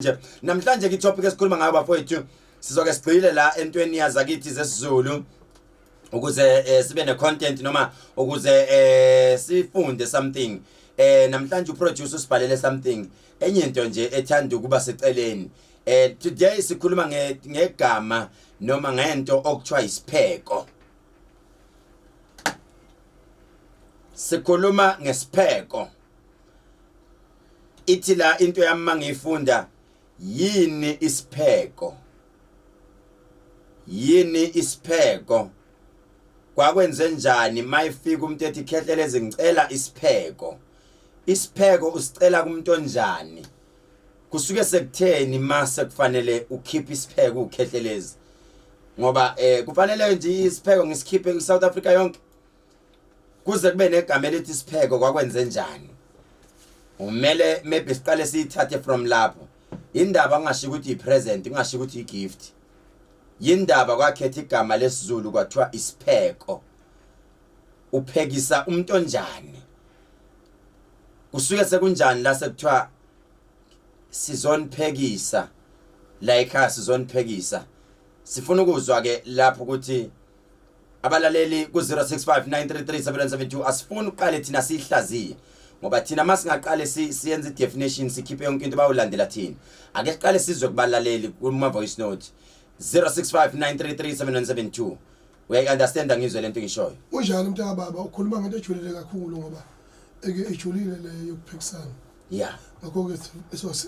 Nje namhlanje ke topic esikhuluma ngayo bafowethu, sizoke sigxile la entweni yazakithi zesiZulu ukuze sibe ne content noma ukuze sifunde something. Namhlanje uproducer usibhalele something, enye into nje ethanda ukuba seceleni. Today sikhuluma ngegama noma ngento okuthiwa isipheko. Sikhuluma ngesipheko. Ithi la into yami mangiyifunda, yini isipheko? Yini isipheko? Kwakwenze njani mayifika umuntu ethi, "Khehlelezi, ngicela isipheko"? Isipheko usicela kumuntu onjani? Kusuke sekutheni mase kufanele ukhiphe isipheko ukhehlelezi? Ngoba kufanele nje isipheko ngisikhiphe eSouth Africa yonke kuze kube negama elithi isipheko. Kwakwenze njani? Umele maybe siqale siyithathe from lapho indaba, kungasho ukuthi i-present, kungasho ukuthi i-gift. Yindaba kwakhetha igama lesiZulu kwathiwa isipheko? Uphekisa umuntu onjani? Kusuke sekunjani la sekuthiwa sizoniphekisa la ekhaya, sizoniphekisa? Sifuna ukuzwa ke lapho ukuthi abalaleli ku-065 933 772. Asifuni uqale thina siyihlaziye, ngoba thina masingaqale siyenze i-definition, sikhiphe yonke into, bayowulandela thina. Ake siqale sizwe kubalaleli kuma-voice note, 065 933 7972. Uyayi-understanda ngizwe lento engishoyo? Unjani mntaka baba? Ukhuluma ngento ejulile kakhulu, ngoba eke ejulile le yokuphikisana. Ngakho-ke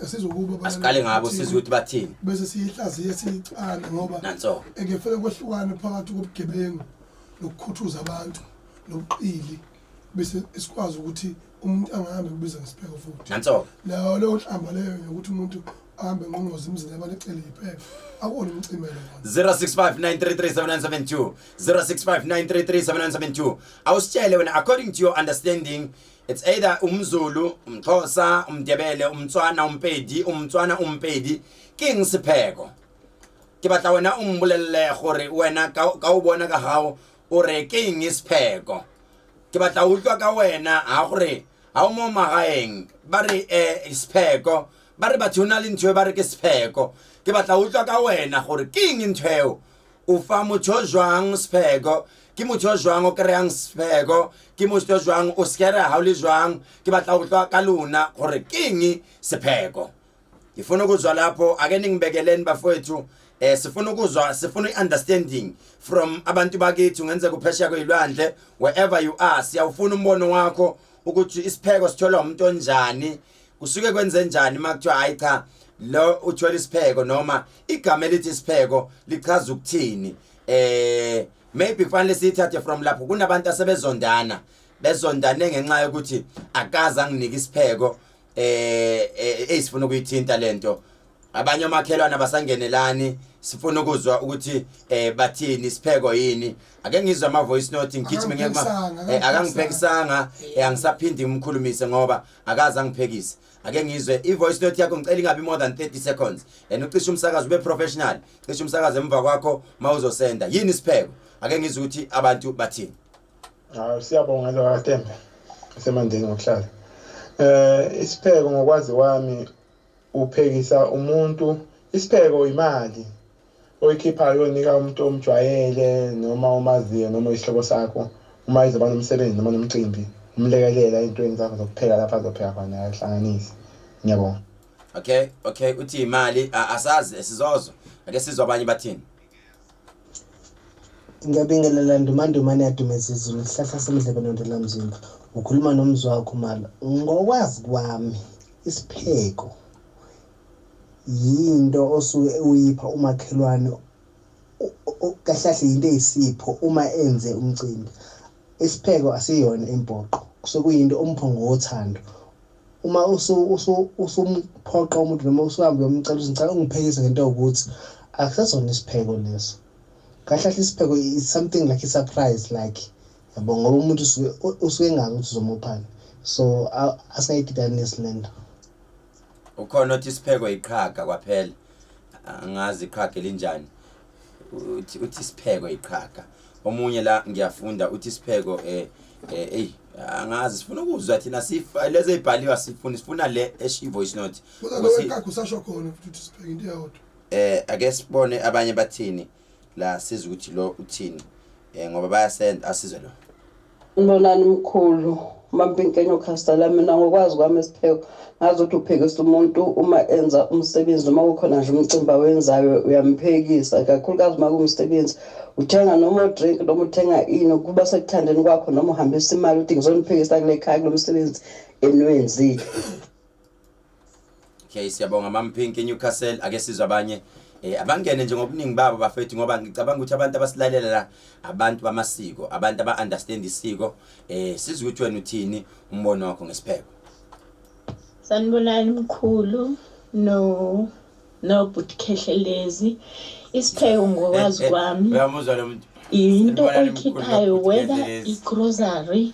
asizokuba Asiqale ngabo, sizwe ukuthi bathini. Bese siyihlaziye, siyicane, ngoba Nanso. eke fanele kwehlukane phakathi kobugebengu nokukhuthuza abantu nobuqili, bese sikwazi ukuthi umuntu angahambi kubiza ngesipheko futhi. Nanso. Leyo leyo nhlamba leyo yokuthi umuntu ahambe ngqongqoza emzini yabantu ecele iphepha, akuwona umcimelo wona. 0659337972, 0659337972. Awusitshele wena, according to your understanding, it's either umZulu, umXhosa, umNdebele, umTswana, umPedi, umTswana, umPedi, keng sepheko? Ke batla wena o mbolelele gore wena ka o bona ka gago o re ke eng isipheko. Ke batla o utlwa ka wena ha gore ha o mo magaeng ba re isipheko, ba re batho na le ntho e ba re ke sepheko. Ke batla o utlwa ka wena gore ke eng ntho eo. O fa motho o jwang sepheko? Ke motho o jwang o kry-ang sepheko? Ke motho o jwang o sekere ha o le jwang? Ke batla go utlwa ka lona gore ke eng sepheko. Ngifuna ukuzwa lapho. Ake ningibekeleni bafowethu. Sifuna ukuzwa, sifuna i-understanding from abantu bakithi. Ungenzeka uphesheya kwezilwandle, wherever you are, siyawufuna umbono wakho ukuthi isipheko sitholwa umuntu onjani. Kusuke kwenze njani uma kuthiwa, "Hayi cha, lo uthola isipheko," noma igama elithi isipheko lichaza ukuthini? Maybe kufanele siyithathe from lapho. Kunabantu asebezondana, bezondane ngenxa yokuthi akaze anginike isipheko. Eyisifuna ukuyithinta lento, abanye omakhelwane abasangenelani. Sifuna ukuzwa ukuthi bathini, isipheko yini. Ake ngizwe ama voice note, ngigijime ngiye kuma Akangiphekisanga. Akangiphekisanga, angisaphindi ngimkhulumise ngoba akaze angiphekise. Ake ngizwe i voice note yakho, ngicela ingabi more than 30 seconds and ucishe umsakazo, ube professional, cishe umsakazo emva kwakho mawuzosenda. Yini isipheko? Ake ngizwe ukuthi abantu bathini. Hayi, siyabonga lo kaTembe esemandeni ngokuhlala. Isipheko ngokwazi kwami uphekisa umuntu, isipheko imali oyikhiphayo uyonika umuntu omjwayele noma omaziyo noma isihlobo sakho uma izoba nomsebenzi noma nomcimbi, umlekelela ey'ntweni zakho zokupheka lapho azopheka khona, ahlanganise. Ngiyabonga. Okay, uthi imali. Asazi, sizozwa. Ake sizwe abanye bathini. Ngiyabingelela Ndumandumane yadumeza izulu, sihlahla semdlebe nondela mzimba. Ukhuluma nomzwa Khumalo. Ngokwazi kwami, isipheko yinto osuke uyipha umakhelwane, kahle kahle yinto eyisipho uma enze umcimbi. Isipheko asiyona impoqo, kusuke kuyinto ompho ngothando. Uma usumphoqa umuntu noma usuhambe uyomcela ukuthi ngicela ungiphekise ngento ewukuthi, akusesona isipheko leso. Kahle kahle isipheko is something like i-surprise, like yabo, ngoba umuntu usuke engazi ukuthi uzomuphani, so asingayididanisi le nto. Ukhona othi isipheko iqhaga kwaphela. Angazi iqhaga elinjani. Uthi isipheko iqhaga. Omunye la ngiyafunda uthi isipheko ey. Angazi, sifuna ukuzwa thina, sifa lezi ezibhaliwe sifuna, sifuna le eshi voice note. Kodwa lo wekakho usasho khona futhi ukuthi sibheke into eyodwa. Ake sibone abanye bathini la, sizwe ukuthi lo uthini, ngoba bayasenda, asizwe lo. Sanibonani mkhulu, Mampinkenyo Khastala. Mina ngokwazi kwami isipheko ngazi ukuthi uphekisa umuntu uma enza umsebenzi noma kukhona nje umcimbi awenzayo, uyamphekisa, kakhulukazi uma kuwumsebenzi, uthenga noma udrink noma uthenga ini, kuba sekuthandeni kwakho, noma uhambisa imali uthi ngizoniphekisa kule khaya kulo msebenzi eniwenzile. Okay, siyabonga Mam Pink eNewcastle. Ake sizwe abanye, abangene nje ngobuningi babo bafethu, ngoba ngicabanga ukuthi abantu abasilalela la abantu bamasiko, abantu aba understand isiko. Sizwe ukuthi wena uthini, umbono wakho ngesipheko. Sanibonani mkhulu no bhuti Khehlelezi. Isipheko ngokwazi kwami Uyamuzwa lo muntu? into Sanibonani mkhulu oyikhiphayo, nobhuti whether Khehlelezi. i-grocery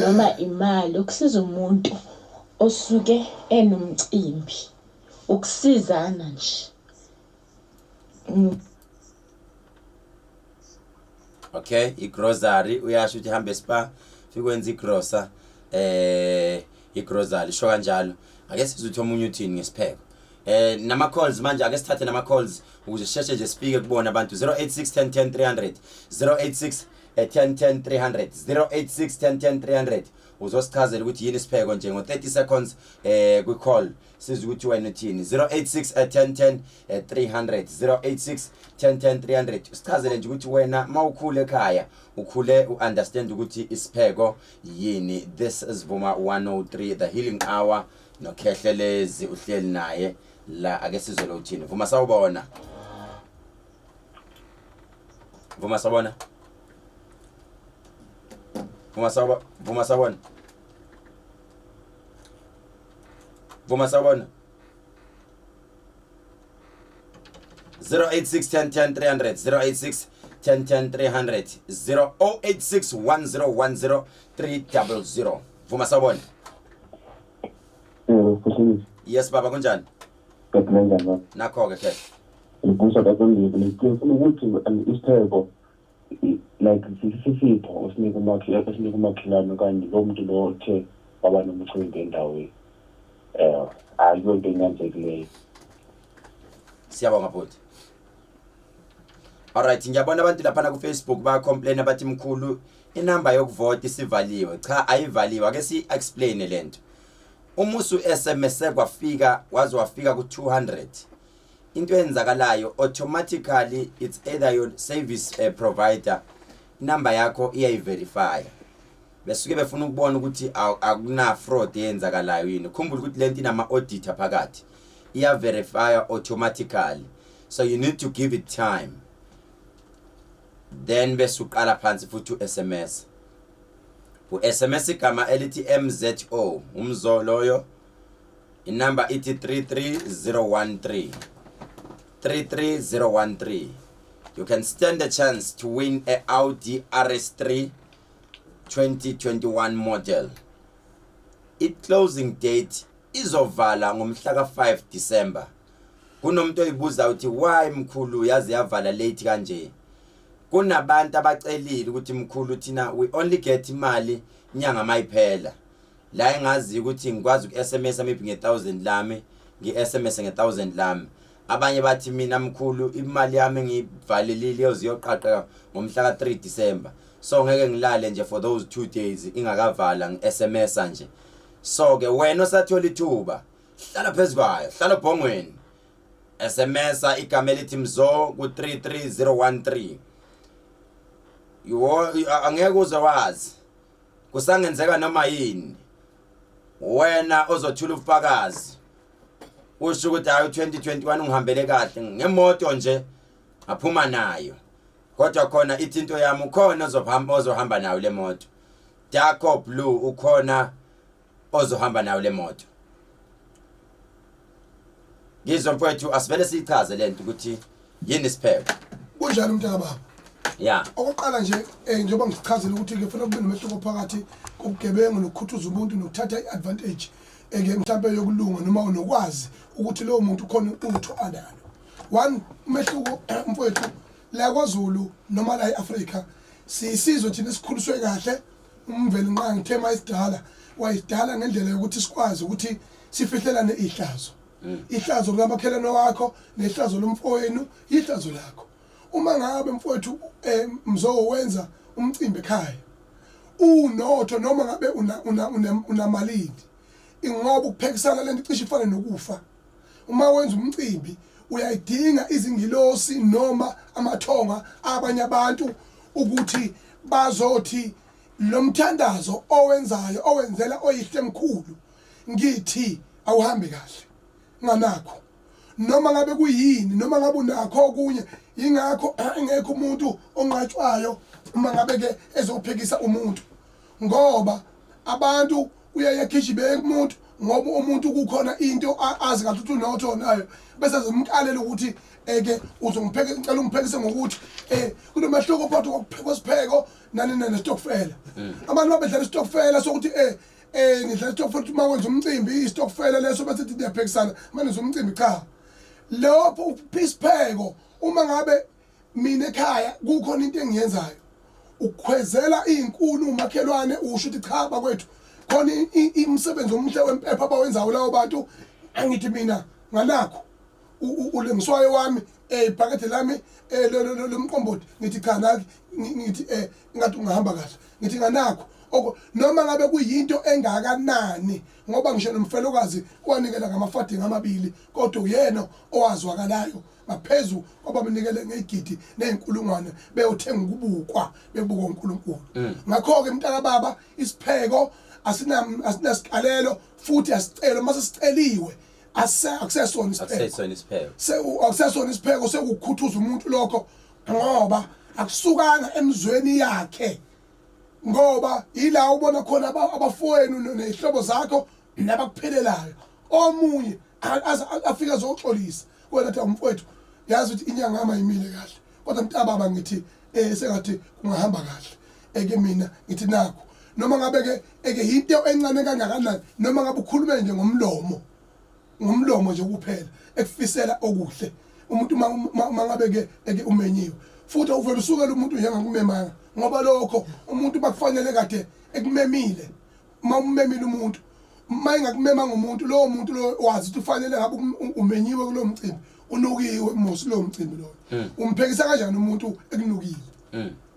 noma imali ukusiza umuntu osuke enomcimbi, ukusizana nje. Okay, igrocery, uyasho ukuthi hambe spa fikwenza igrocer, igrocery sho kanjalo. Ake sizwe ukuthi omunye uthini ngesipheko. Nama calls manje, ake sithathe nama calls ukuze sisheshe nje sifike kubona abantu. 086 10 10 300, 086 10 10 300, 086 10 10 300. Uzosichazela ukuthi yini isipheko nje ngo 30 seconds kwi call, sizwe ukuthi wena uthini. 086 10 10 300, 086 10 10 300. Sichazele nje ukuthi wena mawukhule ekhaya ukhule uunderstand ukuthi isipheko yini. This is Vuma 103, the healing hour, noKhehlelezi uhleli naye la. Ake sizwe lo uthini. Vuma, sawubona. Vuma, sawubona. Vuma, sawubona. Vuma, sawubona. Vuma, sawubona. 086 10 10 300, 086 10 10 300, 086 1010 300. Vuma, sawubona. Khehlelezi. Yes baba, kunjani? Kahle, njani baba? Nakho ke, Khehle. Ngifisa kakhulu, ngifuna ukuthi isipheko like sisipho esinika umakhi, esinika umakhelwane okanye lo muntu lo othe waba nomcimbi endaweni. Ayiyonto enyanzekileyo. Siyabonga bhuti. Alright, ngiyabona abantu lapha ku Facebook baya complain, bathi mkhulu inamba yokuvota isivaliwe. Cha, ayivaliwe. Ake si explain lento. Uma usu SMS kwafika waze wafika ku 200, into eyenzakalayo automatically, it's either your service provider, inamba yakho iyayiverify, besuke befuna ukubona ukuthi akuna fraud eyenzakalayo yini. Khumbula ukuthi lento inama auditor phakathi, iya verify automatically, so you need to give it time, then bese uqala phansi futhi u-SMS, u-SMS igama elithi MZO, umzo loyo, inamba ithi 33013, 33013. You can stand a chance to win a Audi RS3 2021 model. I-closing date izovala ngomhla ka-5 December. Kunomuntu oyibuza ukuthi why mkhulu yaze yavala late kanje. Kunabantu abacelile ukuthi mkhulu thina we only get imali inyanga mayiphela, la engazi ukuthi ngikwazi uku-SMS maybe nge-1000 lami, ngi-SMS nge-1000 lami. Abanye bathi mina mkhulu imali yami ngiyivalelile yoziyoqaqeka ngomhla ka-3 December, so ngeke ngilale nje for those 2 days ingakavala, ngi-SMS nje. So ke wena osathola ithuba, hlala phezu kwayo, hlala obhongweni, SMS igama elithi mzo ku-33013. Iwo angeke uze wazi, kusangenzeka noma yini. Wena ozothula ubufakazi usho ukuthi hayi, u2021 ungihambele kahle ngemoto nje, aphuma nayo, kodwa khona ithi into yami ukhona ozohamba, ozohamba nayo le moto, dark or blue, ukhona ozohamba nayo le moto. Ngizwe mfowethu, asivele siyichaze lento ukuthi yini isipheko. Kunjani umntaka baba? Ya. Okokuqala nje, njengoba ngichazile ukuthi ke kufanele kube nomehluko phakathi kobugebengu nokukhuthuza umuntu nokuthatha i-advantage eke mhlambe yokulunga noma nokwazi ukuthi lowo muntu khona utho analo. One umehluko, mfowethu, la kwaZulu noma la e-Afrika, siyisizwe thina esikhuliswe kahle. uMvelinqangi thema isidala wayisidala ngendlela yokuthi sikwazi ukuthi sifihlelane ihlazo. Ihlazo likamakhelwane wakho nehlazo lomfowenu ihlazo lakho. Uma ngabe mfowethu mzowenza umcimbi ekhaya unotho noma ngabe una una unamalini ingoba ukuphekisana lento icishe ifane nokufa. Uma wenza umcimbi uyayidinga izingilosi noma amathonga abanye abantu ukuthi bazothi lo mthandazo owenzayo owenzela oyihle mkhulu ngithi awuhambi kahle nganakho noma ngabe kuyini noma ngabe unakho okunye. Ingakho engekho umuntu onqatshwayo uma ngabe ke ezophekisa umuntu, ngoba abantu uyaye khishwe umuntu ngoba umuntu kukhona into azi kahle ukuthi unotho nayo, bese zimkalela ukuthi eke uzongipheka, ngicela ungiphekise ngokuthi kunomehluko phakathi kokuphekwa isipheko nani nestokfela. Abantu babedlala istokfela sokuthi nidlala istokfela uma wenza umcimbi, istokfela leso bese sithi niyaphekisana manje umcimbi. Cha, lapho isipheko uma ngabe mina ekhaya kukhona into engiyenzayo ukukhwezela izinkuni umakhelwane, usho ukuthi cha bakwethu, khona umsebenzi omuhle wempepha abawenzayo lawo bantu, angithi mina nganakho ulengiswayo wami ibhakede lami lomqombothi, ngithi cha naki, ngithi ngathi ungahamba kahle, ngithi nganakho oko noma ngabe kuyinto engakanani, ngoba ngisho nomfelokazi wanikela ngamafadingi amabili kodwa uyena owazwakalayo ngaphezu kwabamnikele ngezigidi nezinkulungwane beyothenga ukubukwa bebuka uNkulunkulu. Ngakho ke mntaka baba, isipheko asinasikalelo futhi asicelo. Mase siceliwe akusesona isipheko. Akusesona isipheko. Akusesona isipheko, sekukhuthuza umuntu lokho, ngoba akusukanga emzweni yakhe, ngoba ila ubona khona abafowenu nezihlobo zakho nabakuphelelayo. Omunye afika azoxolisa wena, athi umfowethu, yazi ukuthi inyanga yami ayimile kahle, kodwa mntababa ngithi sengathi kungahamba kahle, eke mina ngithi nakho, noma ngabe ke eke into encane kangakanani, noma ngabe ukhulume nje ngomlomo nje kuphela ekufisela okuhle umuntu. Uma ngabe ke eke umenyiwe futhi uvela usukela umuntu njengakumemanga, ngoba lokho umuntu bakufanele kade ekumemile. Uma ummemile umuntu, uma engakumema ngumuntu lowo muntu lo wazi ukuthi ufanele ngabe umenyiwe kulowo mcimbi, unukiwe mos lowo mcimbi loyo. Umphekisa kanjani umuntu ekunukile?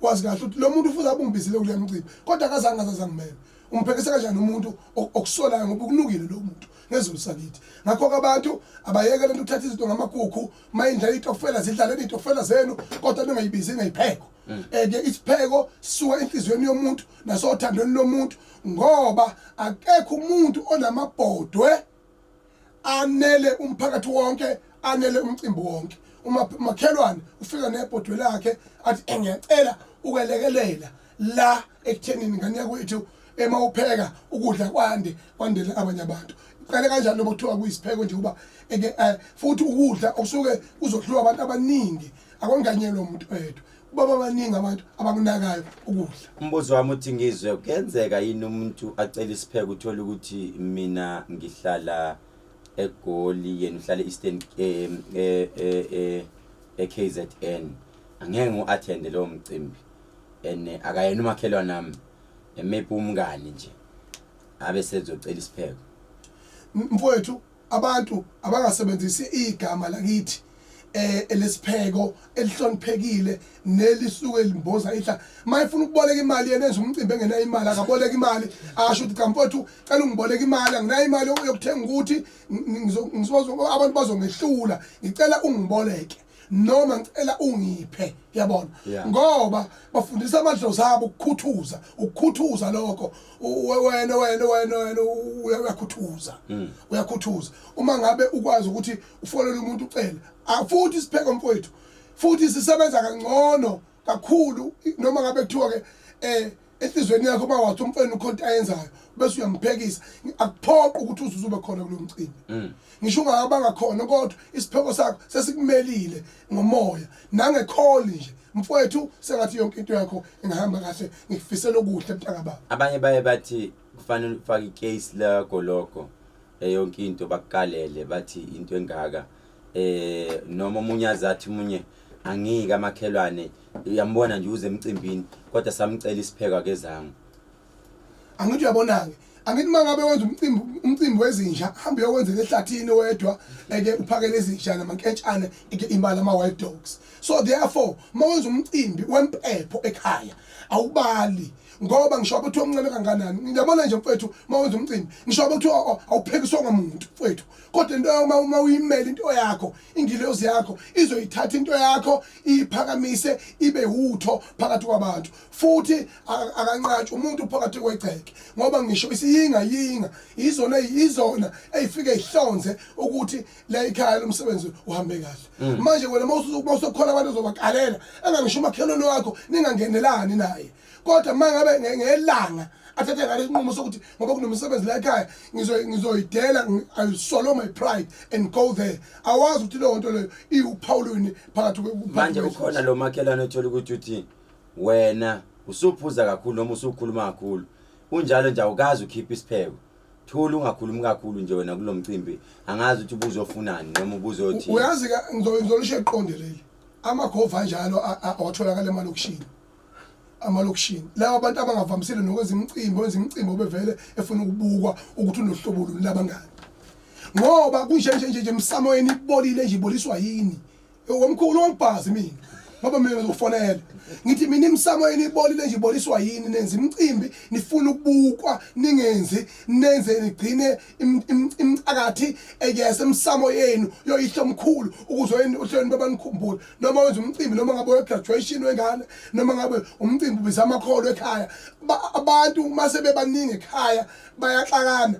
Wazi kahle ukuthi lo muntu futhi abungibizile kuleya mcimbi kodwa akazange azazangimeme. Umphekisa kanjani umuntu okusolayo ngoba ukunukile lo muntu ngezulu sakithi? Ngakho-ke abantu abayeke lento ukuthatha izinto ngamagugu. Mayindlela itokfela, zidlaleni itokfela zenu kodwa ningayibizi ngeyipheko. Ke isipheko sisuka enhliziyweni yomuntu nasothandweni lomuntu, ngoba akekho umuntu onamabhodwe anele umphakathi wonke, anele umcimbi wonke. Uma makhelwane ufika nebhodwe lakhe athi ngiyacela ukwelekelela la ekuthenini ngane yakwethu ema upheka ukudla kwande kwandele abanye abantu, iqale kanjani noma kuthiwa kuyisipheko nje kuba eke futhi ukudla okusuke kuzohluka abantu abaningi, akwanganyelwa umuntu oyedwa, kuba babaningi abantu abakunakayo ukudla. Umbuzo wami uthi ngizwe, kuyenzeka yini umuntu acela isipheko, uthole ukuthi mina ngihlala eGoli, yena uhlala e-Eastern e-KZN, angeke ngu-attende lowo mcimbi and akayena umakhelwane nami, maybe umngani nje, abe sezocela isipheko? Mfowethu, abantu abangasebenzisi igama lakithi elesipheko elihloniphekile nelisuke limboza ihla. Mayifuna ukuboleka imali yena enza umcimbi engenayo imali, akaboleka imali, asho ukuthi cha mfowethu, cela ungiboleka imali, anginayo imali yokuthenga ukuthi abantu bazongehlula, ngicela ungiboleke noma ngicela ungiphe, yabona? Ngoba bafundisa amadlozi abo ukukhuthuza, ukukhuthuza lokho. Wena uyakhuthuza, uyakhuthuza uma ngabe ukwazi ukuthi ufonele umuntu ucele. Futhi isipheko mfowethu futhi sisebenza kangcono kakhulu noma ngabe kuthiwa ke enhlizweni yakho uma wathi umfene ukhonto ayenzayo bese uyamphekisa, akuphoqi ukuthi uze ube khona kulo mcimbi. Ngisho ungakabanga khona, kodwa isipheko sakho sesikumelile ngomoya nangekholi nje mfowethu, sengathi yonke into yakho ingahamba kahle. Ngikufisela okuhle mntakababa. Abanye baye bathi kufanele ufake icase lakho lokho, yonke into bakukalele, bathi into engaka, noma omunye azathi umunye angike amakhelwane uyambona nje uze emcimbini kodwa samcela isipheko akezanga. Angithi uyabona-ke, angithi uma ngabe wenza umcimbi, umcimbi wezinja, hamba uyokwenzela ehlathini wedwa, eke uphakele izinja namankentshane, eke imali ama-wild dogs. So therefore uma wenza umcimbi wempepho ekhaya awubali, ngoba ngisho kuthiwa umncane kangakanani. Ngiyabona nje mfethu, uma wenza umcimbi ngisho kuthiwa awuphekiswa ngamuntu mfethu, kodwa into uma uyimele into yakho, ingilozi yakho izoyithatha into yakho iyiphakamise ibe wutho phakathi kwabantu. Futhi akanqatshwa umuntu phakathi kwegceke, ngoba ngisho isiyinga yinga izona izona eyifike ihlonze ukuthi la ikhaya lomsebenzi uhambe kahle. Manje wena mawusukhona abantu ozobakalela, engangisho umakhelwane wakho ningangenelani naye, kodwa mangabe ngelanga athathe ngale sinqumo sokuthi ngoba kunomsebenzi la ekhaya ngizoyidela, I will swallow my pride and go there, awazi ukuthi leyo nto leyo iwuphawulweni phakathi Manje ukhona lo makhelwane othola ukuthi uthi wena usuphuza kakhulu noma usukhuluma kakhulu, unjalo nje awukazi ukhipha isipheko, thula ungakhulumi kakhulu nje wena kulo mcimbi, angazi ukuthi ubuzofunani noma ubuzothi. Uyazi ke, ngizolisho eqonde leli, amagova anjalo awatholakala emalokishini, amalokishini lawa abantu abangavamisile nokwenza imicimbi, wenza imicimbi obevele efuna ukubukwa ukuthi unohlobo luni labangani, ngoba kunje nje nje nje emsamo yeni ibolile nje, iboliswa yini womkhulu wangibhazi mina, ngoba mina ngizofonela ngithi mina imsamo yeni ibolile nje, iboliswa yini nenza imicimbi nifuna ukubukwa, ningenzi nenze nigcine imicakathi eyese emsamo yenu yoyihlo omkhulu ukuze wena uhlweni babanikhumbule. Noma wenza umcimbi, noma ngabe we-graduation wengane, noma ngabe umcimbi ubiza amakholwa ekhaya, abantu mase bebaningi ekhaya bayaxakana,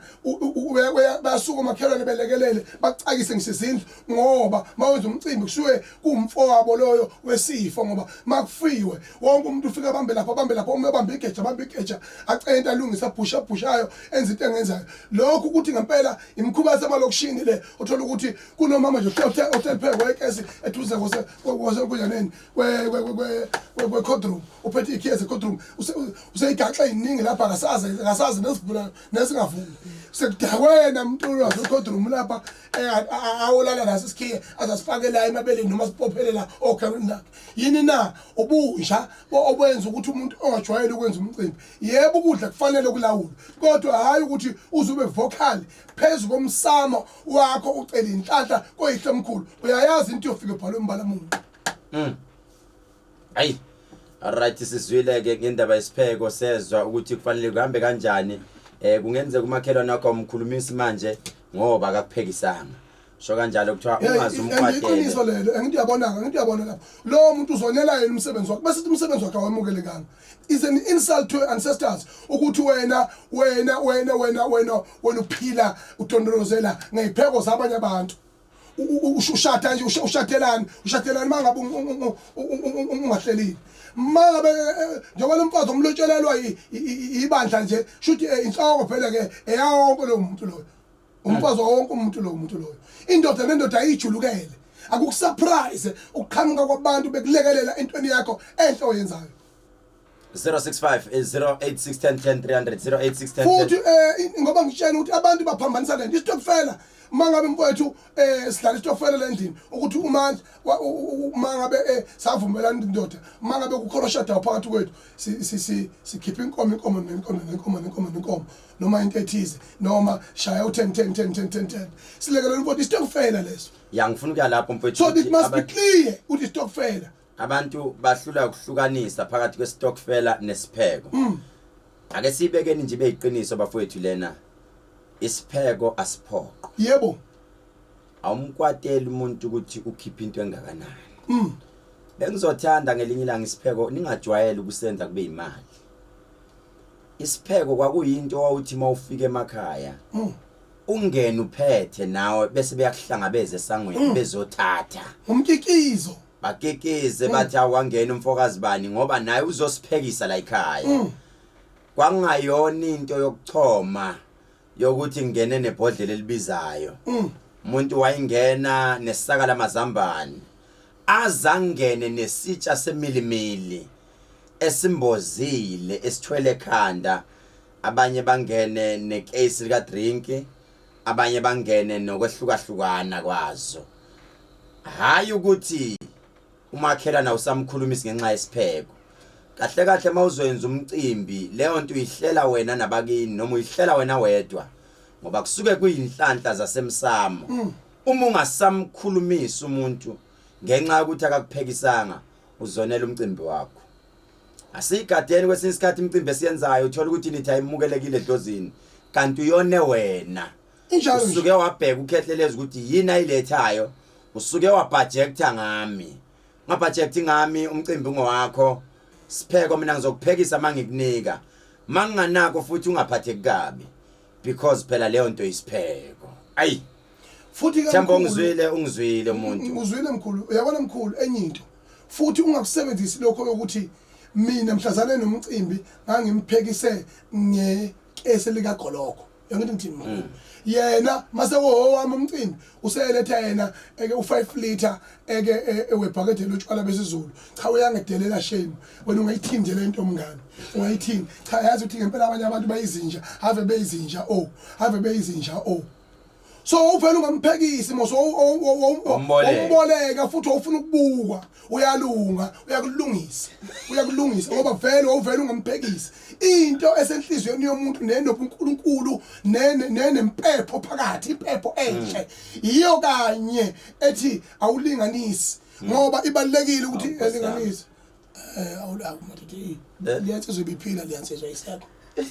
bayasuka omakhelwane belekelele bacakise ngisho izindlu, ngoba mawenza umcimbi kusuke kuwumfowabo loyo wesifo, ngoba makufiwe wonke umuntu ufika abambe lapha, abambe lapha, uma ebambe igeja, abambe igeja, acente, alungise, abhushe abhushayo, enze into engenzayo. Lokhu ukuthi ngempela imikhuba yasemalokishini le, uthola ukuthi kunomama nje ohleli phezu kwekesi eduze kwasekunjaneni kwe-courtroom, uphethe ikhiye ze-courtroom, useyigaxe ey'ningi lapha, akasazi akasazi nesivula nesingavuli, sekudakwena mntu wasecourtroom lapha, awolala naso isikhiye azasifake la emabeleni noma sipophele la okhalweni lakhe. Yini na ubunja obwenza ukuthi umuntu ongajwayele ukwenza umcimbi? Yebo, ukudla kufanele kulawulwe, kodwa hhayi ukuthi uze ube vocal phezu komsamo wakho ucela inhlanhla koyihlo omkhulu. Uyayazi into yofika ebhalwe umbala muntu. Ayi, alright, sizwile ke ngendaba yesipheko, sezwa ukuthi kufanele kuhambe kanjani. Kungenzeka umakhelwane wakho umkhulumisi manje ngoba akakuphekisanga, sho kanjalo kuthiwa ungaze Iqiniso umkwatele. Lelo angithi uyabona, angithi uyabona lapho lowo muntu uzonela yena umsebenzi wakhe, bese umsebenzi wakhe awamukelekanga. Is an insult to your ancestors ukuthi wena wena wena wena wena wena uphila udondolozela ngezipheko zabanye abantu. Ushada nje, ushadelani, ushadelani mangabe ungahlelile, mangabe njengoba lo mfazi omlotshelelwa ibandla nje, shuthi inhloko phela ke eyawonke lo muntu loyo, umfazi wonke umuntu lowo muntu loyo. Indoda nendoda ayijulukele, akukusurprise ukuqhamuka kwabantu bekulekelela entweni yakho enhle oyenzayo. 065 086 10 10 300 086 10. Futhi ngoba ngitshela ukuthi abantu baphambanisa lento isitokfela, mangabe mfowethu sidlala isitokfela lendlini, ukuthi uMandla mangabe savumelana indoda, mangabe kukhona oshadayo phakathi kwethu, sikhipha inkomo, inkomo nenkomo nenkomo nenkomo nenkomo, noma into ethize, noma shaya u10 10 10 10 10 10, silekelela mfowethu, isitokfela leso. Ya, ngifuna ukuya lapho mfowethu. So it ukuthi must be clear ukuthi isitokfela. Abantu bahlula ukuhlukanisa phakathi kwesitokfela nesipheko. Ake sibekeni nje beyiqiniso bafowethu, lena isipheko asiphoqo. Awumkwateli umuntu ukuthi ukhiphe into engakanani. Bengizothanda ngelinye ilanga isipheko ningajwayele ukusenza kube imali. Isipheko kwakuyinto wawuthi mawufika emakhaya ungene uphethe nawe, bese beyakuhlangabeza esangweni bezothatha. Umkikizo. Bakikize bathi awangena umfokazi bani ngoba naye uzosiphekisa la ekhaya. Kwangayona into yokuchoma yokuthi ngene nebhodlela elibizayo. Umuntu wayingena nesaka lamazambane, azangene nesitsha semilimili esimbozile esithwele ekhanda, abanye bangene necase lika drink, abanye bangene nokwehlukahlukana kwazo. Hayi ukuthi umakhelana usamkhulumisi ngenxa yesipheko. Kahle kahle mawuzoyenza umcimbi leyo nto uyihlela wena nabakini noma uyihlela wena wedwa ngoba kusuke kuyinhlanhla zasemsamo. Uma ungasamkhulumisi umuntu ngenxa yokuthi akakuphekisanga uzonela umcimbi wakho. Asiyigadeni kwesinye isikhathi imicimbi esiyenzayo uthola ukuthi nithi ayimukelekile edlozini kanti uyone wena. Injalo nje. Usuke wabheka ukhehlelezi ukuthi yini ayilethayo usuke wabhajekta ngami. Ngabhajekti ngami umcimbi ungowakho. Sipheko mina ngizokuphekisa mangikunika. Manginganako futhi ungaphatheki kabi because phela leyo nto isipheko. Ayi Futhi ke Themba mkhulu, ungizwile ungizwile umuntu. Uzwile mkhulu, uyabona mkhulu enye into. Futhi ungakusebenzisi lokho yokuthi mina mhlazane nomcimbi ngangimphekise ngekese likagoloko. Yangithi ngithini mkhulu. Yena mase wowami umcimbi useletha yena eke u5 liter eke webhakede lotshwala besizulu. Cha uyangidelela shame. Wena ungayithini nje lento mngani? Ungayithini? Cha yazi ukuthi ngempela abanye abantu bayizinja, have beyizinja oh, have beyizinja oh. So uvela ungamphekisi mos Umboleka. umboleka futhi ufuna ukubukwa uyalunga uyakulungisa uyakulungisa ngoba vele wawuvela ungamphekisi into esenhliziyweni yomuntu nenobuNkulunkulu nenempepho phakathi impepho enhle iyo kanye ethi awulinganisi ngoba ibalekile ukuthi Awu, Nkosi yami. elinganise awulawo madoda liyansizwa ibiphila liyansizwa isekho.